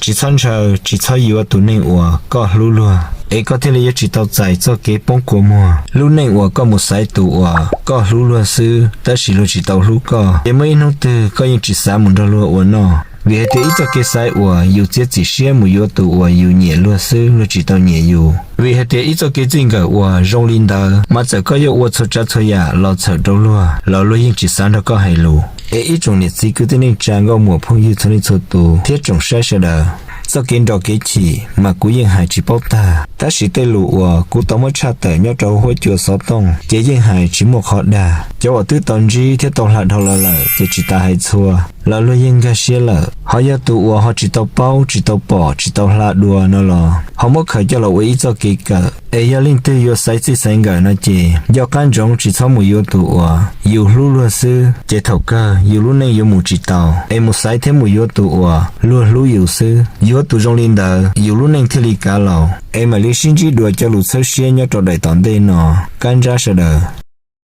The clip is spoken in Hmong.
Tsis txhob ntshaw, tsis txhob yuav tus neeg uas koj hlub luag, es koj thiaj li yuav tsis tau txais txoj kev poob kua muag. Lub neej uas koj mus xaiv tus uas koj hlub luag xwb, tab sis luag tsis tau hlub koj, ces muaj ib hnub twg koj yeej tsis xav mus nrog luag ua noj. Vim hais tias ib txoj kev xaiv uas yus txiav txim siab mus yuav tus uas yus nyiam luag xwb, luag tsis tau nyiam yus. Vim hais tias ib txoj kev txij nkawm uas zoo li ntawd, mas txawm koj yuav ua txhua tsav txhua yam los txhaum rau luag, los luag yeej tsis xav nrog koj hais lus. Es ib tsoom niam txiv kwv tij neej tsa nkauj muam phooj ywg txhua leej txhua tus thiab tsoom saib sawv daws, txoj kev nrog kev chim mas kuv yeej hais tsis paub tag, tab sis tej lus uas kuv tau muab tshaj tawm nyob rau huab cua xov tooj ces yeej hais tsis muaj qhov dag. Cov uas twb tau ntsib thiab tau hla dhau los lawm ces tsis tas hais txhua, los luag yeej nkag siab lawm. Ho yog tus uas ho tsis tau paub, tsis tau pom, tsis tau hla dua no los ho muab khaws coj los ua ib txoj kev kawm. Es yog leej twg yuav xaiv txij xaiv nkawm no ces nco qab ntsoov tsis txhob mus yuav tus uas yus hlub luag xwb, ces thaum kawg yus lub neej yuav mus tsis tau, es mus xaiv thiab mus yuav tus uas luag hlub yus xwb. Yuav tus zoo li ntawd yus lub neej thiaj li kav laus. Es mam li sib ntsib dua cov lus txhawb siab nyob rau daim tom ntej no. Kab ntsab sawv daws.